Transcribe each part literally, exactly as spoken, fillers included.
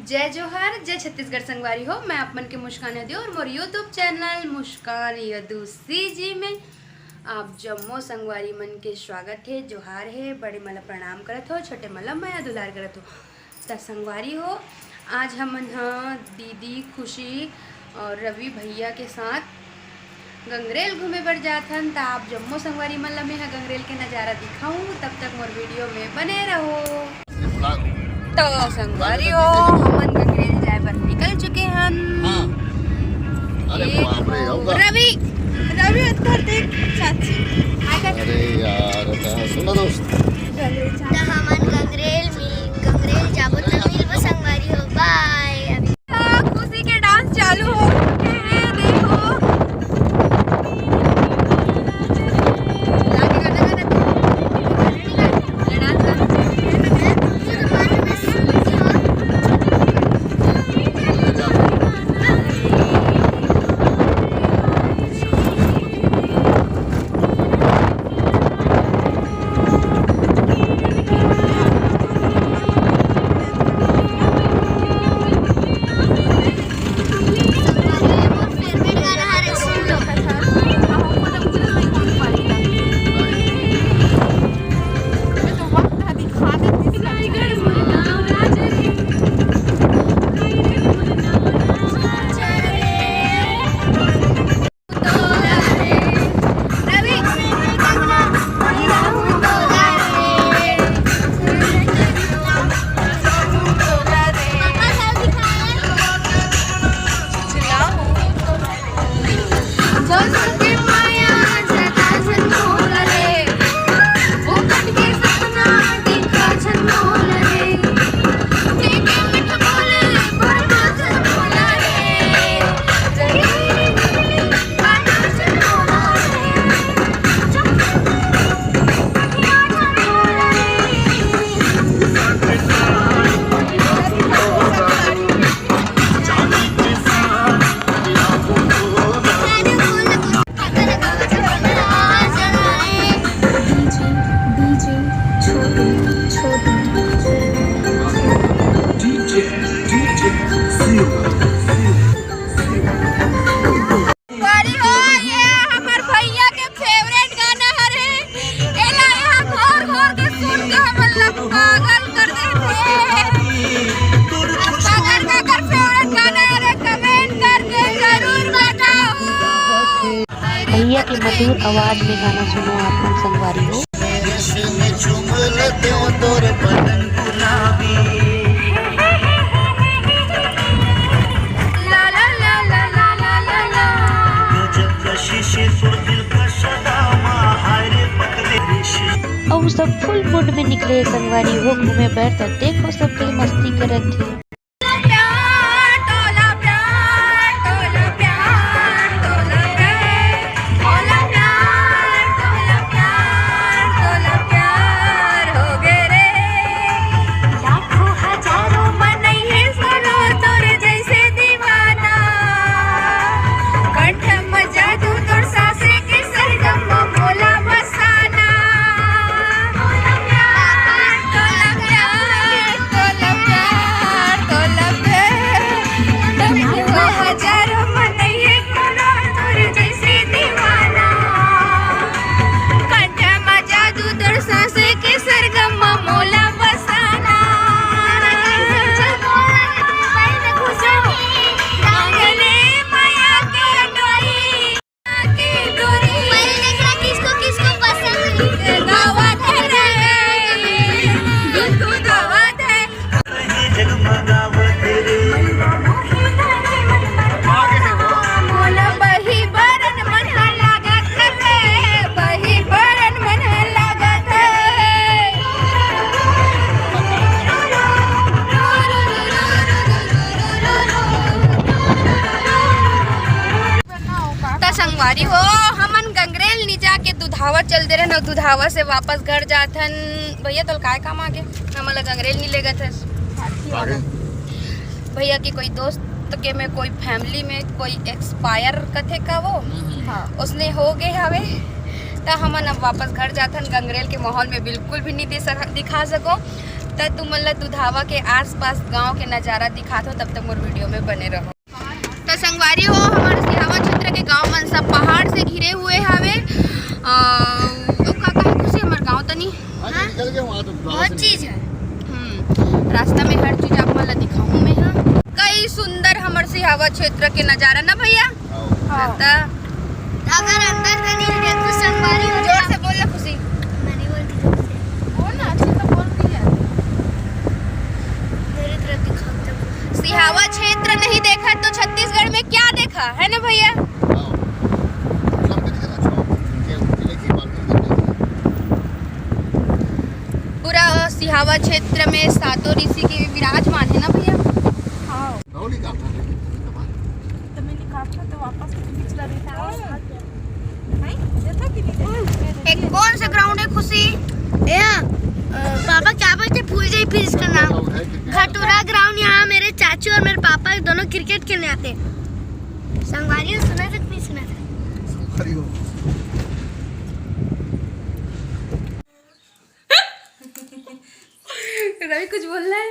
जय जोहार, जय छत्तीसगढ़ संगवारी हो। मैं आप मन के मुस्कान यदु और मोर YouTube चैनल मुस्कान यदु सीजी में आप जम्मो संगवारी मन के स्वागत हे, जोहार हे। बड़े मन ला प्रणाम करत हो, छोटे मन ला मया दुलार करत हो। त संगवारी हो, आज हमन ह दीदी खुशी और रवि भैया के साथ गंगरेल घूमे बर जात हन। त आप जम्मो संगवारी मन ला मैं ह गंगरेल के नजारा दिखाऊं, तब तक मोर वीडियो में बने रहो। तो संगवारी हो, हमन गंगरेल जाए बर निकल चुके हन। हाँ। अरे ये बाप रे, हो होगा। रवि, रवि उत्तर देख, चाची। अरे यार, सुनो दोस्त। त हमन गंगरेल में, गंगरेल जाबो त मिलबो संगवारी हो। बाय। खुशी के डांस चालू हो चुके हैं, देखो। अरे हो, ये हमर भैया के फेवरेट गाना हरे। एला यहाँ घोर घोर के सुन के हमन ला पागल कर देथे। काकर काकर फेवरेट गाना हरे, कमेंट करके जरूर बताओ। भैया के मधुर आवाज में गाना सुनो आप मन संगवारी हो। अउ सब फुल मूड में निकले संगवारी हो घूमे बर, त देखो सब कोई मस्ती करत हे। त संगवारी हो, हमन गंगरेल नी जाके दुधावा चल दे रहन, अउ दुधावा से वापस घर जाथन। भैया, तोल काय काम आगे? हमन ला गंगरेल नी लेगत हस। भैया के कोई दोस्त के में, कोई फैमिली में कोई एक्सपायर कथे का वो, हाँ। उसने हो गए हवे, त हमन अब वापस घर जाथन। गंगरेल के माहौल में बिल्कुल भी नहीं दे सक-, दिखा सको। त तुमन ल दुधावा के आसपास गांव के नजारा दिखाथों, तब तक मोर वीडियो में बने रहो। त संगवारी हो, हमर सिहावा क्षेत्र के गांव मन सब पहाड़ से घिरे हुए हावे। अ, ओ का कहे खुशी, हमर गांव तनी हाँ, हाँ? निकल गए वहाँ तो बहुत चीज है। हम्म, रास्ता में हर चीज आप मन ला दिखाऊं मैं, हाँ। कई सुंदर हमर सिहावा क्षेत्र के नजारा ना भैया? हाँ। त अगर अंदर से नहीं देख तो संगवारी हो जोर से बोल ना खुशी। मेरी बोल दी जोर से। बोल ना, अच्छे से बोल भैया। मेरी तरफ दिखाओ तब। सिहावा क्षेत्र नहीं देखा तो छत्तीसगढ़ में क्या देखा, है ना भैया? हाँ। सब कुछ देखा, सब उनके जिले की बात करते हैं। पूरा सिहावा क्षेत्र में सातों ऋषि के विराजमान है ना भैया? हाँ। गाँव निकालता है, तो मैं निकालता तो वापस खींच रहा था। नहीं, देखा कि नहीं देखा? एक कौन सा ग्राउंड है खुशी? ए, हाँ, अ, पापा क्या बोलते, भूल गई फिर इसका नाम। ग्राउंड है, क्रिकेट। घटोरा ग्राउंड। यहाँ मेरे चाचू और मेरे पापा दोनों क्रिकेट खेलने आते हैं। संगवारी हो, सुना था कि नहीं सुना था? खड़ी हो। रवि कुछ बोलना है?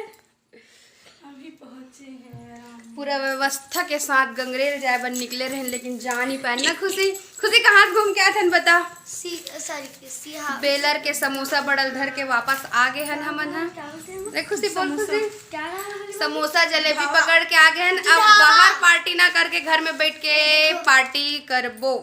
अभी पहुंचे हैं। पूरा व्यवस्था के साथ गंगरेल जाए बर निकले रहन, लेकिन जा नहीं पाए ना। खुशी, खुशी कहाँ से घूम के आथन बता? सी-, सॉरी, सिहा-, बेलर के समोसा बड़ल धर के वापस आ गए हन हमन ह। क्या बोलते हैं? अरे खुशी बोल समोसा। खुशी। क्या नाम है? समोसा जलेबी पकड़ के आ गए हन। अब बाहर पार्टी ना करके घर में बैठ के पार्टी करबो।